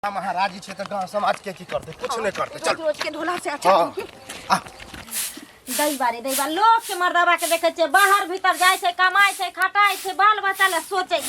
हम अहाँ राजी छियै तऽ गाँव समाज के की करतै कुछ नहि करतै चल रोज रोज के ढोला से अच्छा हाँ आ दैबा रे दैबा, लोक के मर्दाबा के देखै छियै बाहर भीतर जाइ छै, कमाइ छै, खटाइ छै, बाल बच्चा लए सोचै छै।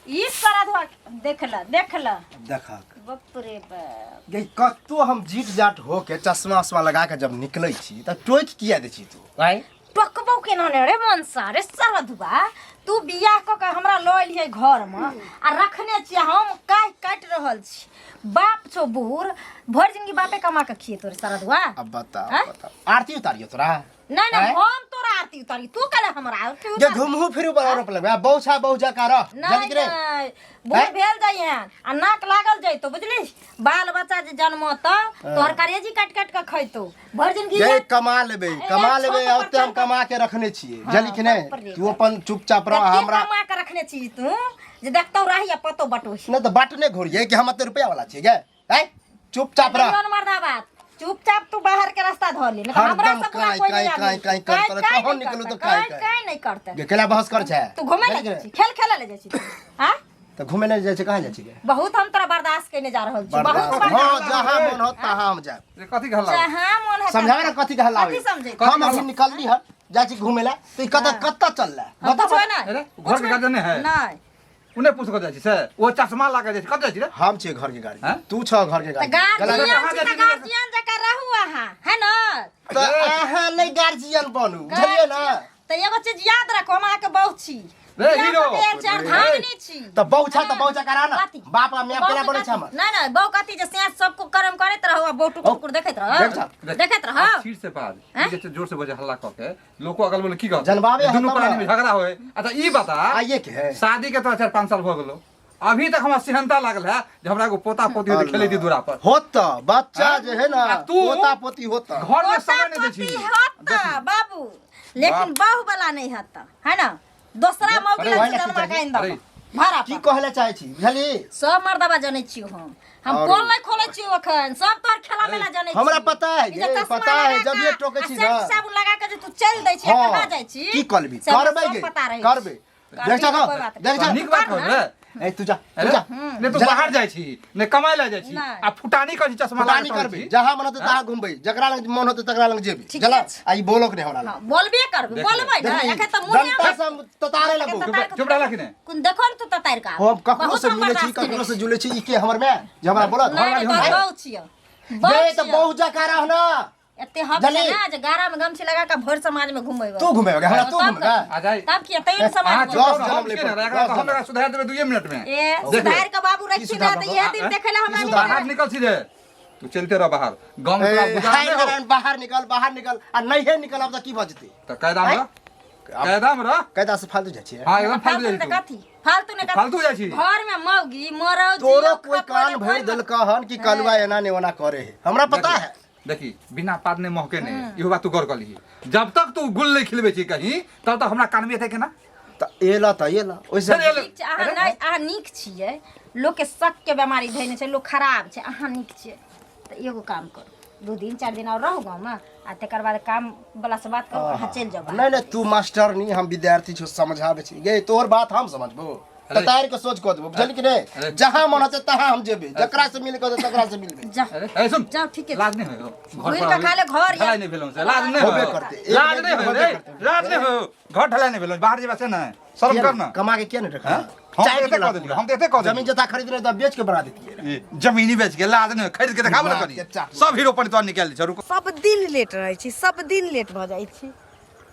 ई श्राद्धवा देख ल, देख ल। देखक बाप रे बाप। गे कतौ हम जीत जाट होके चश्मा उश्मा लगा के जब निकलै छी तऽ टोकि किया दै छी तू आँय? टोकबो केना ने रे मनसा रे सरधुआ, तू बियाह कऽ के हमरा लऽ एलियै घरमे आ रखने छियै, हम काहि काटि रहल छी। बाप छौ बूढ़, भरि जिंदगी बापे कमा के खिएतो रे सरधुआ। अब बता। आँय? बता, आरती उतारियो तोरा? नहीं नहीं। आँय? हम तोरा आरती उतारी, तू कले हमरा आरती जे उतारी? घुमहु फिरू बड़ा रोप लगबे बहु छा बहु जा का रह नहीं। जानि के रे नहीं, बूढ़ आँय? भेल जाइ हन आ नाक लागल जइतो, बुझली? बाल बच्चा जे जन्मत तोहर करेजी काटि काटि के खैतो भरि जिंदगी। जे कमा लेबै, ए, कमा लेबै। छोट पर ओते हम चढ़ कऽ- कमा के रखने छियै, जानि कि बाप नहि? रे तू अपन चुपचाप रह। कते हमरा कमा के रखने छी तू जे देखतौ रही आ पतो बटोही? नहि तऽ बाटने घोरियै कि हम एते रुपया वाला छियै गे? आँय, चुपचाप रह। कहियो न मर्दा बात, चुपचाप तू बाहर के रास्ता धऽ ले, नहीं तऽ हमरा हरदम से बुरा काँय कोई काँय नहीं काँय आबी। काँय काँय करतै, काँय कहाँ नहीं निकलू तऽ करतै, काँय काँय काँय। काँय नहीं करतै। गे केला बहस कर छै? तू घूमे ले जानि कि जाइ नहि? छी, खेल खेले ले जाइ छी तू, आँय? तऽ घूमे नहि जाइ छै, कहाँ जाइ छी गे? बहुत हम तोरा बर्दाश्त केने जा रहल छी, बहुत। बर्दाश्त, बर्दाश्त। हाँ, जहाँ मन होत तहाँ हम जायब। रे, कथी के हल्ला? जहाँ मन है। समझावे ना कथी के हल्ला कथी होई? समझे? हम अभी निकलली हन, जाइ छी घूमे ला तऽ ई कतऽ कतऽ चलला? हम बता। पूछबै ना। अरे, घर के गार्जियन है? नहीं। उने पूछ के जाइ छी से ओ चश्मा लाके जाइ छी, कत जाइ छी रे? हम छियै घर के गाड़ी? हैं? तू छह घर के तऽ गाड़ी? गार्जियन कहाँ छी तऽ जाइ छी? गार्जियन जकाँ रहू अहाँ, है न? तऽ अहाँ नहि गार्जियन बनू, बुझलियै ना? तऽ एगो चीज याद राखू, हम अहाँके बहु छी। रे, हीरो। अर्धांगिनी छी। तऽ बहु छ तऽ बहु करा ना। कथी? बाप आ my केना बनै छै हमर? नहीं नहीं, बहु कथी जे सैं सबको कर्म करैत रहू आ बहु टुकुर टुकुर देखैत रहू। देख छ। देखैत रहू। फिर से बाज। हैं? ई जे छै जोर से बजे हल्ला क के लोको अगल बगल की कहत? जनबाबे है दुनू तब प्राणी ना। में झगड़ा होय। अच्छा ई बता, आइए के है। शादी के तोरा 4-5 साल भऽ गेलो, अभी तक हमरा सेहनता लागल है जे हमरा एगो पोता पोती होते, खेलैती दूरा पर। होत तऽ बच्चा हैं? जे है ना, आ तू? पोता पोती होत। घर में समय नहीं दै छी। पोता-पोती होत बाबू, लेकिन बहु वाला नहीं होत, है ना? दोसरा मौकी अरे, लग वही जन्मा ना। के आइन अरे। दब भाड़ा की पर। कहले चाहे छी, बुझली? सब मर्दबा जनै छियो हम। हम और- पोल नहीं खोलै छियो अखन, सब तोहर खेला मेला जनै छी। हमरा पता है, ई जे ये चश्मा पता है, लगा जब के ये टोकै आ छी सेंट ना। साबुन लगा के जे तू चलि दै छी, हाँ, कहाँ जाइ छी, की करबी? से हमरा करबै सब गे, पता रहै छै। करबै। देख करबी जा, कोई बात देख जा। नीक बात कहल रे। ए तू जा, तू अरे जा। ने तू जा। बाहर जाइ छी ने कमाइ लए जाइ छी नहि। आ फुटानी करै छी, चश्मा लगा फुटानी के करबै, छी। जहाँ मन होतै तहाँ घुमबै, जकरा लग मन होतै तकरा लग जेबै। ठीके जला छै। आ ई बोलक नहि हमरा लग। हाँ, बोलबे करबै। देख ले। बोलबै ने। देखी, एखन तऽ मुँह डंटा से हम ततारे लगबो। चुप रहला कि नहि? कुन देखो ने तू ततारि का। हम ककरो बहुत से हम मिलै छी, बर्दाश्त केने ककरो से जुलै छी, ई के हमर माय जे हमरा बोलत? नहीं नहीं, तोहर आँय? बहु छियौ, बहु गे तऽ छियौ। बहु जकाँ रह ना। एते हक जल्दी। छै ना जे गारा में गमछी लगा के भरि समाज में घुमेबै। तू घुमेबे हमरा? तू तब घुमेबे? आ जाइ। तब किया तैयो ने समाज अहाँ में चुप दस रहू, जन्म हम ले छियै ने, पड़तै, एकरा दस तऽ हम एकरा सुधारि देबै 2 मिनट में। ए देख ले। सुधार के बाबू रखी ना सुधार तऽ बाबू? इएह दिन आँय? देखै लए हमरा बाहर मिलल। निकल सीधे, तू चलते रह बाहर गाँव में, तोरा ए, गुजारा हाय नहि हो। नारायण, बाहर निकल, बाहर निकल आ नहिये निकलब तऽ की भऽ जेतै? तऽ कायदा में रह, कायदा में रह। कायदा से फालतू जाइ छियै? हाँ, एकदम फालतू फालतू जाइ ने छी तू। कथी फालतू ने कथी? फालतू जाइ छी। घर में मौगी मरौ तोरो जियौ, कोई खपो कान ने भरि कोई देलक हन कि कलुआ एना ने ओना करे है? हमरा पता है। देखी, बिना पात ने महके नहीं, इहो बात तू गौर कर लीही। जब तक तू गुल नहीं खिलबे छी कहीं, तब तक हमरा कान में एतै केना? तऽ एला तऽ एला ओइसे। अरे, एला। ठीक छै, अहाँ नहि, अहाँ नीक छियै। लोकके शकके बेमारी धैने छै, लोक खराब छै। अहाँ नीक छियै तऽ एगो काम करू, 2 दिन 4 दिन आओर रहू गाँवमे आ तकर बाद काम वाला से बात करू, अहाँ चलि जाउ बाहर। नहीं नहीं, तू मास्टर नहीं, हम विद्यार्थी छो, समझाबै छी गे। तोहर बात हम समझबो? अरे। ततार के सोच कऽ देबो, बुझलही कि नहीं? अरे। जहाँ मन होतै तहाँ हम जेबै, जकरा से मिल के होतै तकरा से मिलबै। जा। अरे ए सुन। जाउ, ठीके छै। लाज नहीं होय घर घुरि पर कऽ खा ले घर या- ढलाई नहीं भेलौ से लाज नहीं होबे होय। करतै। एक लाज दिन नहीं होय होबे रे। करतै। लाज नहीं होय, घर ढलाई नहीं भेलौ, बाहर जेबा से नहीं शर्म कर ना। कमा के किया नहीं रखा? हाँ? हम चाय तऽ एते पीला कऽ देलियौ, पूरा। हम तऽ एते कऽ देलियौ। जमीन जथा खरीदने तऽ बेच के बना देतियै रे। ई जमीनी बेच के लाज नहीं होय, खरीद के देखाबो ना बाप कनी। के चाकू। सब हीरो पर तोरा निकालि दै छौ, रुको। सब दिन लेट रहै छी, सब दिन लेट भऽ जाइ छी।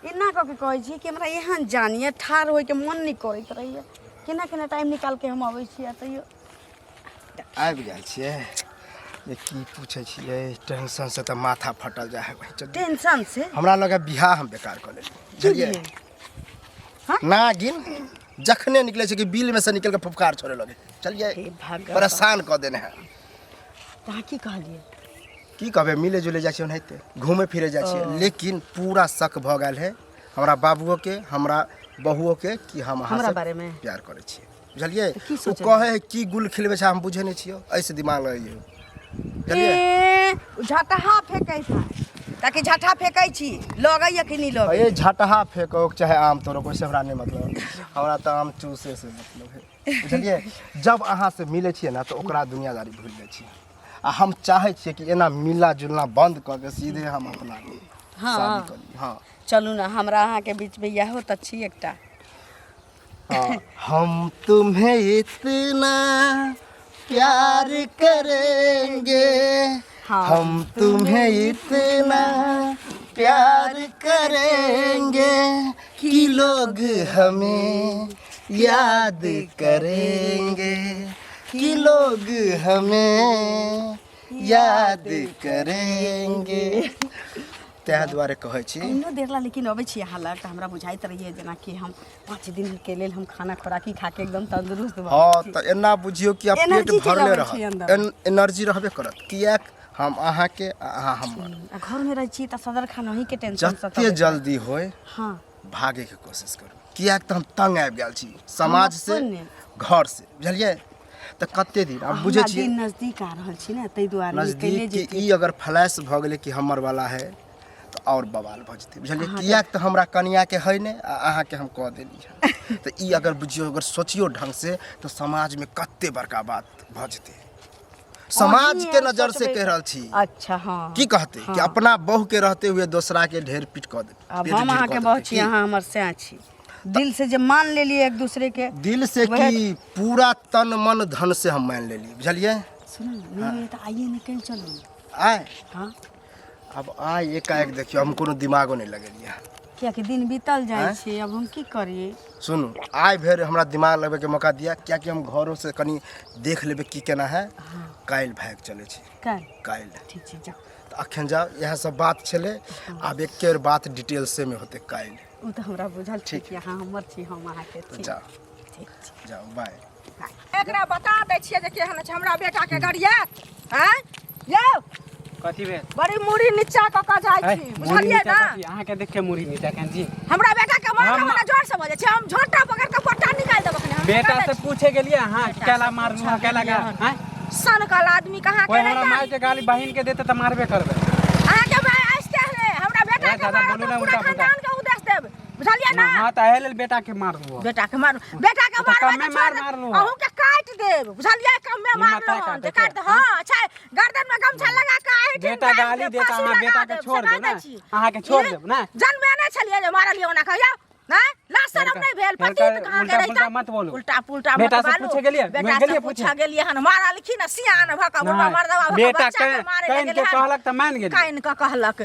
एना कऽ के कहै छी कि हमरा एहन जान यऽ, ठाढ़ होइके मन नहि करैत रहैए। केना केना टाइम निकालि के हम अबै छी आ तैयो आबि गेल छियै जे की पूछै छियै, टेंशन से तऽ माथा फटल जाइ है। टेंशन से? हमरा लगे बियाह हम बेकार कऽ लेलियै, बुझलियै? हाँ? नागिन जखने निकले छै कि बिल में से निकल के फुफकार छोड़े लगे। चलिए। हे भगवान। परेशान कऽ देने है। तऽ अहाँ की कहलियै? की कहबै, मिले जुले जाइ छियै, ओनाहिते घूमे फिरे जाइ छियै, लेकिन पूरा शक भऽ गेल है हमरा बाबुओ के, हमरा बहुओ के कि हम अहाँ हमरा से बारेमे? प्यार करै छियै, बुझलियै? की ओ सोचलियै? कहै है की गुल खिलबै छै, हम बुझै नहि छियै, एहिसँ दिमाग लगैयै, बुझलियै? ए झटहा फेकै छै ताकि झटहा फेकै छी, लगैया कि नहि लगै? ए झटहा फेको चाहे आम तोड़ो, ओहिसँ हमरा नहि मतलब। हमरा तऽ आम चूसे से मतलब है। बुझलियै? जब अहाँ से मिलै छियै ने तऽ ओकरा दुनियादारी भूलि जाइ छियै। आ हम चाहै छियै कि एना मिलना जुलना बंद कऽ के सीधे हम अपना हाँ। शादी कऽ ली। हाँ। चलू ने, हमरा अहाँके बीचमे इएहो तऽ छी एकटा। हाँ, हम तुम्हें इतना प्यार करेंगे, हाँ। हम तुम्हें इतना प्यार करेंगे कि लोग हमें याद करेंगे, कि लोग हमें याद करेंगे। ताहि दुआरे कहै छी। एहनो देर ला लेकिन अबै छी अहाँ लग तऽ हमरा बुझाइत रहैए जेनाकि हम 5 दिन के लेल हम खाना खोराकी खा के एकदम तंदुरुस्त भऽ हाँ, गेल छी। तऽ एना बुझियौ कि आब पेट एनर्जी चलि भरले अबै रहत। छै अन्दर। एनर्जी रहबे करत, किएक हम अहाँके आ अहाँ हमर। आ घरमे रहै छी तऽ सदर खाना ही के टेंशन जते सताबैत। जल्दी होय हाँ। भागेके कोशिश करू, किएक तऽ हम तंग आबि गेल छी समाज से, अपन ने। घर से, बुझलियै? तऽ कते दिन आब बुझै हमरा छियै दिन नजदीक आ रहल छी ने, ताहि दुआरे नजदीक निकले कि जेतै। ई अगर फ्लैश भऽ गेलै कि हमर वाला है तऽ आओर बवाल भऽ जेतै, बुझलियै? किएक तऽ हमरा कनियाके है नहि आ अहाँके हम कऽ देली हँ। तऽ ई अगर बुझियौ, अगर सोचियौ ढङ्ग से तऽ समाजमे कते बड़का बात भऽ जेतै। समाज के अहीं नजर से सोचबै। कहि रहल छी। अच्छा, हाँ। की कहते कि हाँ। अपना बहू के रहते हुए दोसरा के ढेर पीट कऽ देते, आब पेट हम ढीर अहाँके कऽ बहू देतै, छी, की? अहाँ हमर सैं छी। दिल से जे मान लेलियै एक दूसरे के, दिल से वएह- की पूरा तन मन धन से हम मान लेलियै, बुझलियै? सुनू ने, नहि होइए तऽ आइए निकलि चलू ने। आय? हाँ। अब आइ एकाएक देखियौ हम कोनो दिमागो नहि लगेलियै। कियाकि दिन बीतल जाइ आँय? छै, आब हम की करियै? सुनू, आइ भरि हमरा दिमाग लगबैके मौका दिअ, कियाकि हम घरोसँ कनि देख लेबै की केना है। काल्हि भागि चलै छी। काल्हि? काल्हि। ठीक छै, जाउ। तऽ अखन जाउ, इएह सब बात छलै। आब एके बेर बात डिटेल्सेमे होतै काल्हि। ओ तऽ हमरा बुझल छै ठीक। कि अहाँ हमर छी, हम अहाँके तऽ छी। जाउ। ठीक छै। जाउ, बाय। एकरा बता दै छियै जे केहन छै हमरा बेटाके गरियात। आँय यौ, कथी भेल? बड़ी मुड़ी नीचा कऽ कऽ जाइ है, छी, मुड़ी बुझलियै नीचा ने? कथी? अहाँके देख के मुड़ी नीचा केन जी? हमरा बेटा के मार हम- हमरा जोर से बजै छै, हम झोंटा पकड़ के पट्टा निकालि देब अखने। हम बेटा निकालि से दै छी। पूछे गेलियै अहाँ बेटा केला से मारलू पूछऽ केला गेलियै गा हन। हैं? सनकल आदमी कहाँ कोई के हमरा माय के गाली बहिन के देते तऽ मारबे करबै। अहाँके माय आइस्ते है, हमरा बेटा ए, के दादा, मारब बोलू तऽ ना पूरा उल्टा पुल्टा। खानदान के उदेस देब, बुझलियै ना? हाँ, तऽ एहि लेल बेटा के मारलू। बेटा के मारू, बेटा के तऽ मारबै कमे तऽ मार छोड़ मारलू। अहूँ के काटि देब, बुझलियै? कमे हिम्मत मारलहुँ है हन तऽ काटैके? काटि देब। हाँ, अच्छा, गर्दन में गमछा लगा के एहिठिन बेटा गाड़ि गाली देब, देत, फांसी अहाँ लगा बेटा के देब, छोड़ से देब कहि ने? दै छी। अहाँके छोड़ ई देब ने? जन्मे नहि छलियै जे मारलियै ओना कहियौ नहि? लाज शरम नहि भेल? फेर पति कहाँ उल्टा के पुल्टा रहिता? मत बोलू। उल्टा पुल्टा मत बेटा से बालू। पूछे गेलियै? बेटा गेलियै से पूछे? पूछे गेलियै हन, मारलखिन आ सियान भऽ कऽ बुढ़बा नहि, मर्दवा भऽ कऽ बेटा बच्चा के कानि मारे कानि लगलै के हन। कहलक तऽ मानि गेलियै। कानि कऽ कहलक।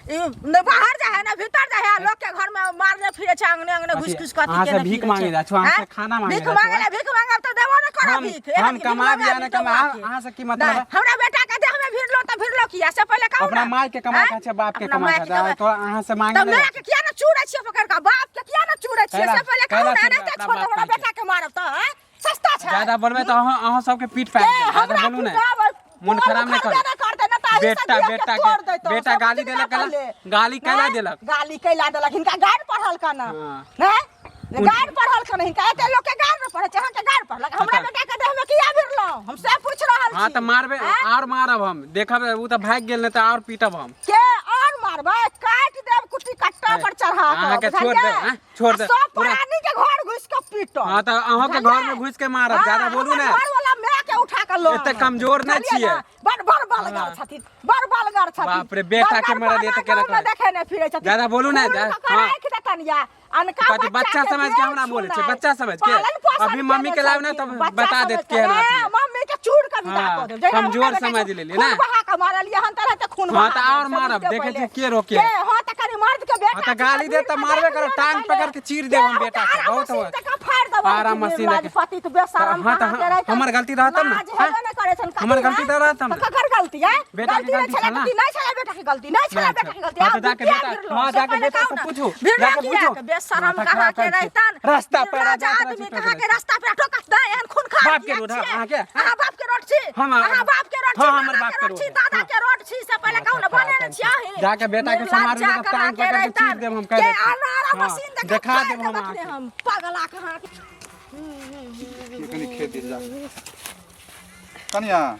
ई ने बाहर जाइ है ने भीतर जाइ है, लोक के घर में मारने फिरे छै, अंगने अंगने घुसि अथी, घुसि कऽ अथी अहाँ से केने भीख फिरे मांगे छै। जाइ छौ, अहाँ से आँय? खाना मांगे भीख जाइ छौ, मांगे ला, भीख मांगब तऽ देबो ने करब भीख। एहन हम कि भीख कमाबी मांगे या नहि आबी तऽ कमा, आके। अहाँ से की मतलब नहि, है? हमरा बेटा के देह में भिड़लो तऽ भिड़लो किया से पहिले कहू अपना ने। माय के कमाइ आँय? खाइ छै, बाप के अपना कमाइ माय खाइ के छै, कमाइ- तोरा अहाँ से मांगे तऽ नहि माय के किया ने चूरै छियै पकड़ कऽ, बाप के किया ने चूरै छियै कैला- से पहिले कहू कैला ने। चूरबै एनाहिते अपना छोड़ बाप हमरा माय के। बेटा के मारब तऽ आँय? सस्ता छै। ज्यादा बोलबै तऽ अहाँ अहाँ सबके पीठ के पाबि देब। ज्यादा हमरा बोलू ने, पिटाबै, मोन पोल खराब नहि उखड़बे करू। नहि करतै, ने तऽ एहि से बेटा धिया के बेटा तोड़ के दैतौ, बेटा सब गाली बुझि देलक गेला कैला? पहिले। गाली कैला नहि? देलक? गाली कैला देलक? हिनका गारि पढ़ल कना हाँ। नहि गारि पढ़ल कना? हिनका एते लोक के गारि नहि पढ़ै छै, अहाँके गारि पढ़लक। हमरा अच्छा। बेटा के देह में किया भिड़लहुँ, हम से पूछि रहल छी। हाँ तऽ मारबै। आँय? आओर मारब हम, देखब ओ तऽ भागि गेल, नहि तऽ आओर पीटब हम। के और मारबै? काटि देब कुट्टी कट्टा पर चढ़ा कऽ, अहाँके छोड़ बुझलियै? देब, आँय? छोड़ आ देब। सब पूरा- प्राणी के घर घुसि कऽ पीटब। हाँ, तऽ अहाँके बुझलियै? घरमे घुसि के मारब, हाँ, ज्यादा बोलू हमर ने। घरवला माय के उठा कऽ लऽ एते आनब। कमजोर नहि बुझलियै छियै। ने? बड़ बड़ बलगर हाँ। छथिन, बड़ बलगर छथिन। बाप रे, बेटा के बलगर मरल ये तऽ बलगर केना गाँवमे करत? देखै नहि फिरै छथिन। ज्यादा बोलू ने, खून कऽ हाँ। राखि देतनि या अनका कथी बच्चा के समझ के देह हमरा बोलै छै, छुनाइ। बच्चा समझ के। पालन पोषण अभी मम्मी के केने लाउ ने छथिन, तब बच्चा बता देत समझ के। केहन ए, अथी है। मम्मी के चूर के विदा हाँ, कऽ देब। जहिना कमजोर हमरा बेटा समझ के लेलियै खून ने। बहा कऽ मारलियै हन तऽ रहते खून हाँ, बहा तऽ देब, आओर से मारब, बुझते देखै पहिले। छियै के रोके। के, हाँ, तऽ कनि मर्द के बेटा हाँ, तऽ छै, गाली देत तऽ भीड़ मारबे में करब, देखियौ टांग ने पकड़ के चीर देब हम के, बेटा के, आरा बहुत मशीन होत। तक फाड़ि देब आरा हम, मशीन लाज के। पतित बेशरम हाँ, तऽ कहाँ के रहतै? हमर गलती रहत तब ने, लाज हाँ? हेबे नहि करै छनि, हमर कथी, गलती हाँ? तऽ रहत तब ने। तऽ ककर गलती है? बेटा के गलती नहि गलती छलै छल ना? कि नहि छलै बेटा के गलती? नहि छलै नहि बेटा के छल। गलती। हाँ, आब तऽ जाके किया बेटा- भिड़लहुँ? हाँ, से जाके पहिले बेटा कहू से ने। पूछू, भिड़ला जाके किया? पूछू। के बेशरम माथा कहाँ खराब के करै छी। रहितन? रास्ता पर निर्लज जाइत रहै आदमी छी, कहाँ टोकरै के रास्ता पर टोकत नहि, एहन खूनखार बाप के किया रोड है, छियै? अहाँके? अहाँ बाप के रोड छी? हम- अहाँ बाप के रोड छी, हाँ, हमर नाना बाप के के रोड छी, रोड है। दादा हाँ। के रोड छी, से पहिले कहू ने, माथा बने खराब ने छी अहीं। जाके बेटा के निर्लज सम्हारू, कहाँ तऽ टांग के पकड़ के रहितन? चीर देब हम, कहि के दै छी। अनारा हाँ, मशीन देखा देखा फाड़ि देब हम देब अखने अहाँके। हम, पगला कहाँ के। कनि खेत दिस जा कनिया। बाप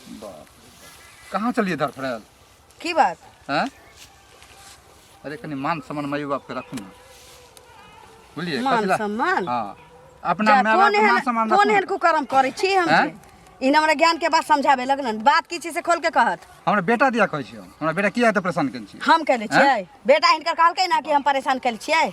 रे बाप। कहाँ चलिए धरफड़ायल? की बात? हैं? अरे कनि मान सम्मान माइयो बापके राखू ने, बुझलियै? मान कथी ला- सम्मान? हाँ। अपना जा, माय कोन बाप के मान एहन सम्मान कोन रखू। एहन कुकर्म करै छी हम हैं? जे? इन हमरा ज्ञान के बात समझाबे लगलन बात की छी से खोल के कहत हमरा बेटा दिया कहै छी हम हमरा बेटा किया एते परेशान केने छी हम केले छियै बेटा हिनकर कहलकै ना कि हम परेशान केले छियै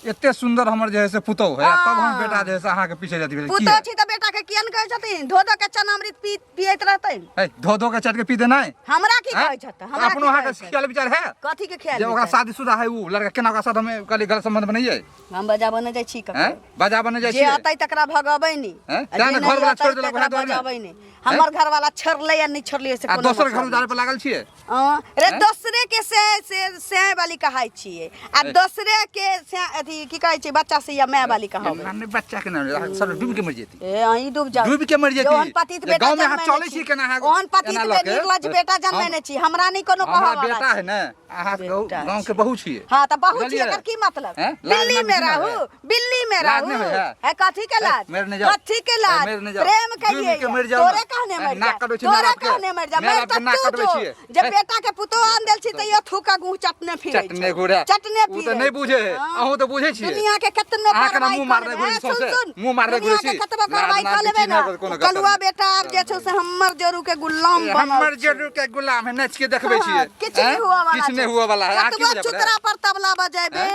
एते सुंदर हमर जे है से पुतोह है तब हम बेटा जे है से अहाँके पीछे जाती भेल पुतोह छी तऽ बेटा के किया ने कहै छथिन धो धो के चनामृत पी पियैत रहतै ए धो धो के चाट के पी देनाइ हमरा की हैं? कहै छथि हमरा अपनो की अहाँके कहै छथि? ख्याल विचार है कथी के ख्याल जे ओकरा विचार? शादीशुदा है उ लड़का केना ओकरा साथ हमे कहली गलत संबंध बनैयै हम बजाबऽ नहि जाइ छी हैं ककरो बजाबऽ नहि जाइ जे छियै अतै तकरा भगबै नहि हैं? आ तें जे ने नहि घरवला अतै छोड़ि देलक तकरा वएह दुआरे ने? बजाबै नहि हमर घरवाला छोड़लै या नहि छोड़लै से आ कोनो दोसर मतलब घर उजाड़े पर लागल छियै हँ, रे हैं? दोसरे के से से से वाली कहाइ छियै आ दोसरे के से अथी की कहै छै बच्चा से या माय वाली कहबै एना नहि बच्चा के ना सब डूब के मर जेती ए अहीं डूब जाओ डूब के मर जेती। ओहन पतित जे बेटा गाँव में अहाँ जनमेने चलै छी केना अहाँ ओहन पतित एना लऽ के? निर्लज बेटा जनमेने छी हमरा नहि कोनो हमरा कहऽ वाला बेटा छै। है ने अहाँ बेटा गाँव के बहू छियै हाँ तऽ बहू छी बुझलियै? एकर की मतलब हैं? लाज बिल्ली नाम में की ना रहू है? बिल्ली में लाज रहू नहीं होय है? है कथी के लाज मेरे नहीं जाओ। कथी के लाज मेरे नहीं जाओ। प्रेम डूब करिए के मर जाओ तोरे ना। कहने हैं, मर नाक जा कटबै छी तोरे माय बाप के। कहने मर जा माय मर बाप के तऽ नाक तू कटबै जो छियै। जे हैं? बेटा के पुतोह आन देल छी तैयो थूका गुह चटने फिरै चटने घुरे चटने उ तऽ नहि बुझे है हाँ। अहूँ तऽ बुझे छियै दुनिया के कतनो अहाँ केना कार्रवाई मुँह मारने कऽ घुरै लेबै। छी सौंसे? सुन, सुन। मुँह मारने दुनिया घुरै के छी? कतबो लाज कार्रवाई नाम कऽ लेबै के ना चिन्है कोनो गप कलुआ नहि। बेटा आब जे छौ से हमर जरू के गुलाम ए, बनल हमर छै। जरूर के गुलाम है नाच के देखबै हाँ, छियै किछु नहीं हैं? हुआ वाला किछु नहीं हुआ वाला है अहाँ की कतबो बुझै पड़ै? चुतरा पर तबला बजेबे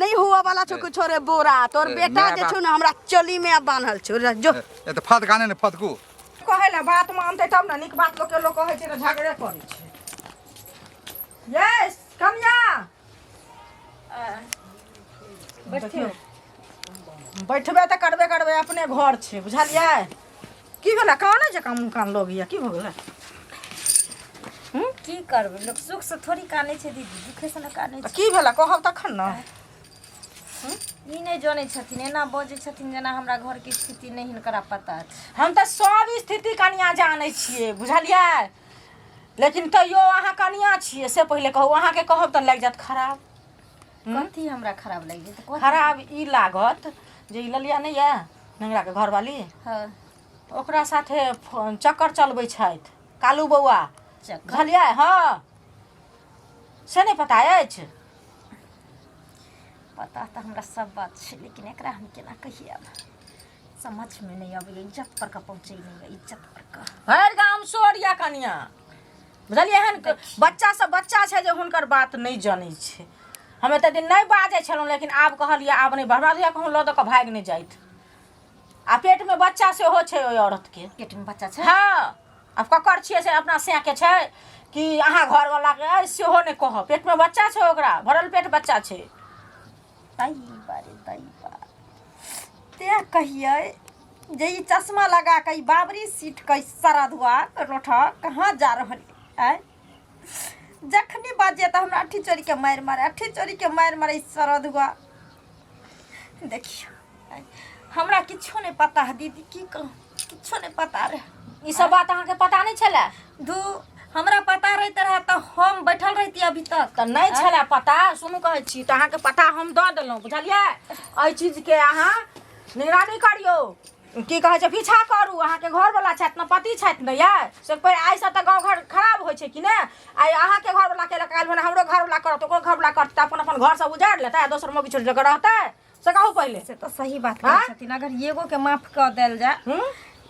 नहीं हुआ वाला छौ कुछो रे बोरा तोर ए, बेटा माय जे बाप। छौ ने हमरा चोली में अब बान्हल छौ रे जो ए तऽ फदका ने फदकू कहै लए बात मानतै तब ने नीक बात लोकके लोक कहै छै तऽ झगड़े करै छै यस कनिया बैठियौ बैठबे तऽ करबे करबै अपने घर छै बुझलियै की भेलै कानै छै कान कान लोग यऽ की भऽ गेलै की करबै लोक सुख से थोड़ी कानै छै दीदी दुखे से ने कानै तऽ छै की भेलै कहब तखन ने ई नहि जनै छथिन एना बजै छथिन जेना हमरा घरके स्थिति नहि हिनकरा पता छै हम तऽ सब स्थिति कनिया जानै छियै बुझलियै लेकिन तैयो अहाँ कनिया छियै से पहिले कहू अहाँके कहब तऽ लागि जायत खराब कथी हमरा खराब लागि जेतै कथी? खराब ई लागत जे ई ललिया नहि यऽ नेंगराके घरवाली हँ ओकरा साथे चक्कर चलबै छथि कालू बौआ चक्कर बुझलियै हँ से नहि पता अछि पता तऽ हमरा सब बात छै लेकिन एकरा हम केना कहियै आब समझमे नहि अबैए इज्जत पर के पहुँचै नहि यऽ इज्जत पर के भरि गाम शोर यऽ कनिया बुझलियै एहन बच्चा सब बच्चा छै जे हुनकर बात नहि जनै छै हम एते दिन नहि बाजै छलहुँ लेकिन आब कहलियै आब नहि हमरा बुझाइए कहूँ लऽ दऽ कऽ भागि नहि जाइत आ पेटमे बच्चा सेहो छै ओहि औरतके पेटमे बच्चा छै हँ आब ककर छियै से अपना सैके छै कि अहाँ घरवलाके अइ सेहो नहि कहब पेटमे बच्चा छै ओकरा भरल पेट बच्चा छै तै बारे तै बार तें कहियै जे ई चश्मा लगा कऽ ई बाबरी सीट के सरधुआ रोठा कहाँ जा रहल आँय जखनी बाजिए तऽ हमरा अठी चोरी के मारि मारे अठी चोरी के मारि मारे ई सरधुआ देखियौ आँय, हमरा किछो नहि पता है दीदी की कहूँ किछो नहि पता रहै ई सब बात अहाँके पता नहि छलै धू हमरा पता रहते रहे तऽ हम बैठल रहती अभी तक तऽ नहि छलै पता सुनू कहै छी तऽ अहाँके पता हम दऽ देलहुँ बुझलियै एहि चीजके अहाँ निगरानी करियौ की कहै छै पीछा करू अहाँके घरवला छथि ने पति छथि ने यै से पहिले आइसँ तऽ गाँव घर खराब होइ छै कि ने आइ अहाँके घरवला केलक काल्हि भने हमरो घरवला करत ओकरो घरवला करत तऽ अपन अपन घर सब उजाड़ि लेतै आ दोसर मौगी छोड़ि कऽ रहतै से कहू पहिले से तऽ सही बात कहै आँय? छथिन अगर एगो के माफ कऽ देल जाय हूँ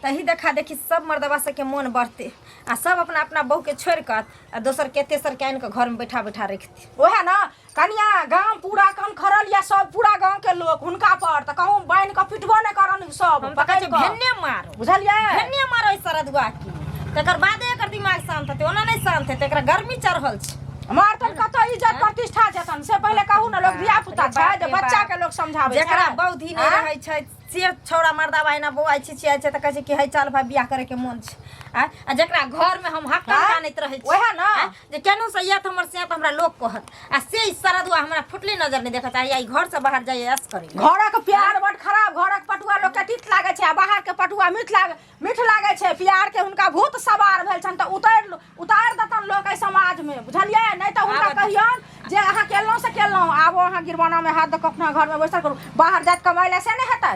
तही देखा देखी सब मर्दबा सबके मोन बढ़ते आ सब अपना अपना बहू के छोड़ि कऽ आ दोसर के तेसर के आनि कऽ घर में बैठा बैठा रखती ओएह ने कनिया गाम पूरा कन खड़ल या सब पूरा गांव के लोग हुनका पर तऽ कहूँ बान्हि कऽ पिटबो नहि करन सब हम तऽ कहै पकड़ि छियै कऽ भेन्ने मारो बुझलियै भेन्ने मारो ई सरदुआ के तकर बादे एकर दिमाग शांत हेतै ओना नहि शांत हेतै एकरा गर्मी चढ़ल छै मारतन कतऽ इज्जत प्रतिष्ठा जेतन से पहिले कहू ने लोक धिया पुता छै जे बच्चा के लोक समझाबै छै जेकरा बौद्धि नहि आँय? रहै छै से छौड़ा मर्दाबा एना बौआइ छिछियाइ छै तऽ कहै छै कि है चल भाइ बियाह करैके मोन छै आँय? आ जेकरा घरमे हम हक्कन आँय? कानैत रहै छी ओएह ने। आँय? जे केनहु से आयत हमर से तऽ हमरा लोक कहत आ से ई सरदुआ हमरा फुटली नजर नहि देखऽ चाही आ ई घरसँ बाहर जाइए ऐश करै लए। घरक प्यार बड खराब घरक पटुआ लोकके तीत लागै छै आ बाहरके पटुआ मीठ लाग मीठ लागै छै प्यारके हुनका भूत सवार भेल छनि तऽ उतारि उतारि देतनि लोक एहि समाजमे बुझलियै नहि तऽ हुनका कहियौन जे अहाँ केलहुँ से केलहुँ आब अहाँ गिरवानामे हाथ दऽ कऽ अपना घरमे बैसल करू बाहर जाइत कमाइ लए से नहि हेतै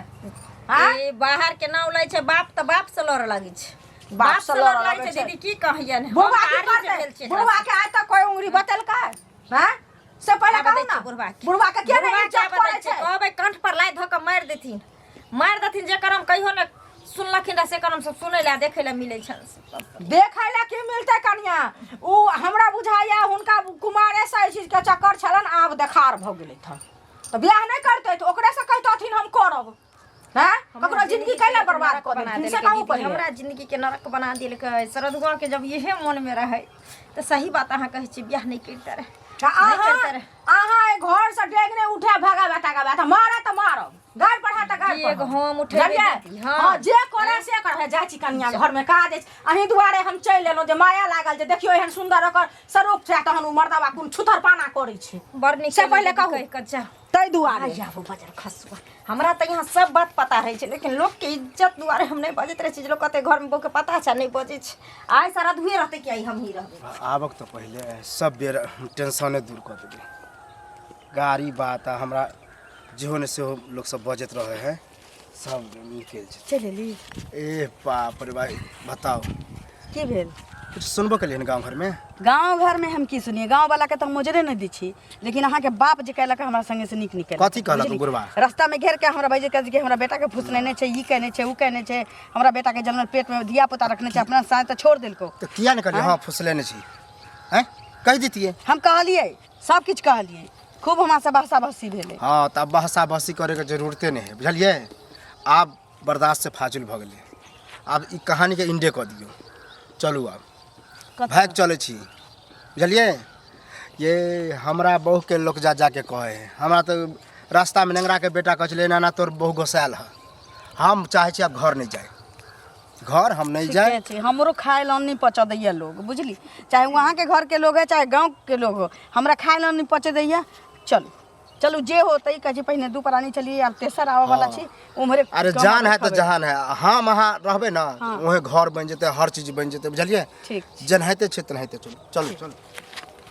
आँय? ए, बाहर के नाम लै छै बाप तऽ बाप से लड़ऽ लागै छै बाप से लड़ऽ लागै लागै छै छै। दीदी की कहियन हम बुढ़वा तऽ की आरी जे भेल करतै छियै एकरा बुढ़वा से। के आइ तक कोई उंगली बतेलकै हैं से पहिले आबऽ कहू दै ना छियै बुढ़वा के। बुढ़वा के किया बुढ़वा नहि के इज्जत आबऽ दै करै छियै, छै कहबै कंठ पर लाइ धऽ कऽ मारि देथिन मारि देथिन जे करम कहियो ने सुनलखिन रह से करम सब सुनै लए देखै लए मिलै छनि। देखै लए की मिलतै कनिया, उ हमरा बुझाइया हुनका कुमारे से एहि चीजके चक्कर छलनि, आब देखार भऽ गेलै थन तऽ बियाह नहि करतै तऽ ओकरे से कहितथिन हम करब। हैं, ककरो जिंदगी कैला बर्बाद कऽ देलखिन से कहू पहिले। हमरा जिंदगी के नरक बना देलकै शरदुआ के। जब इहे मन में रहै तऽ सही बात अहाँ कहै छी, बियाह नहि करिते रहे। तऽ नहि अहाँ करिते रहे। अहाँ एहि घर से डेग नहि उठे, भगा बेटा के बेटा मारे तऽ मारब, गारि पढ़ा तऽ गारि डेग पढ़ब। हम उठेबै बुझलियै? दीदी, हाँ। हाँ, जे करे से करे। जाइ छी कनिया, घर में काज अछि, अहीं दुआरे हम चलि एलहुँ जे माया लागल जे देखियौ एहन सुन्दर ओकर स्वरूप छै, तहन ओ मर्दबा कोन छुथर पाना करै छै। बड़ नीक से पहिले कहू। कहि कऽ जाउ। ताहि दुआरे आइ आबू बजर खसुआ, हमरा तऽ यहाँ सब बात पता रहै छै, लेकिन लोकके इज्जत दुआरे हम नहि बजैत रहै छी जे लोक कहतै घरमे बहूके पता छै नहि बजै छै। आइ सारा धुए रहतै कि आइ हमही रहबै। आबक तऽ पहिले सब बेर टेंशने दूर कऽ देबै। गाड़ी बात आ हमरा जेहो ने सेहो लोक सब बजैत रहै है, सब निकलि जेतै। चलि एली। ए बाप रे भाई, बताउ। की भेल? किछु सुनबो केलियै हन गाँव घरमे? गाँव घरमे हम की सुनिए, गाँव वाला के तऽ हम मोजरे नहि दै छी, लेकिन अहाँके बाप जे कहलक हमरा संगे से नीक निकल। कथी कहलक बुढ़वा? रास्ता में घेर के हमरा बाजि के हमरा बेटा के फुसनेने छै, ई कहने छै, ऊ कहने छै, हमरा बेटा के जन्मल पेट में धिया पुता रखने छै, अपना साँझ तऽ छोड़ देलको। तऽ किया ने कहलियै हाँ फुसलेने छी? हैं, कहि दितियै। हम कहलियै, सब किछु कहलियै, खूब हमरा से बहसा बहसी भेलै। हाँ, तऽ आब बहसा बहसी करैके जरूरते नहि है, बुझलियै? आब बर्दाश्त से फाजिल भऽ गेलै, आब ई कहानीके इंडे कऽ दियौ। चलू आब भागि चलै छी, बुझलियै? ये हमरा बहुके लोक जा जाके कहै है, हमरा तऽ रास्तामे नेंगराके बेटा कहै छलै एना एना तोर बहु गोसायल है। हम चाहै छी आब घर नहि जाय, घर हम नहि जाय। ठीके छै, हमरो खाय लए नहि पचऽ दैया लोग, बुझली? चाहे वहाँके घरके लोग है, चाहे गाँवके लोग हो, हमरा खाय लए नहि पचऽ दैया। चलू चलू, जे होतै। कहै छै पहिने दू प्राणी छलियै, आब तेसर आबऽ वाला छी उम्हरे। अरे कमा जान के है तऽ खबै। जहान है। हम अहाँ रहबै ने, वहें घर बनि जेतै, हर चीज बनि जेतै, बुझलियै? ठीक। जेनाहिते छै तेनाहिते। चलू चलू चलू।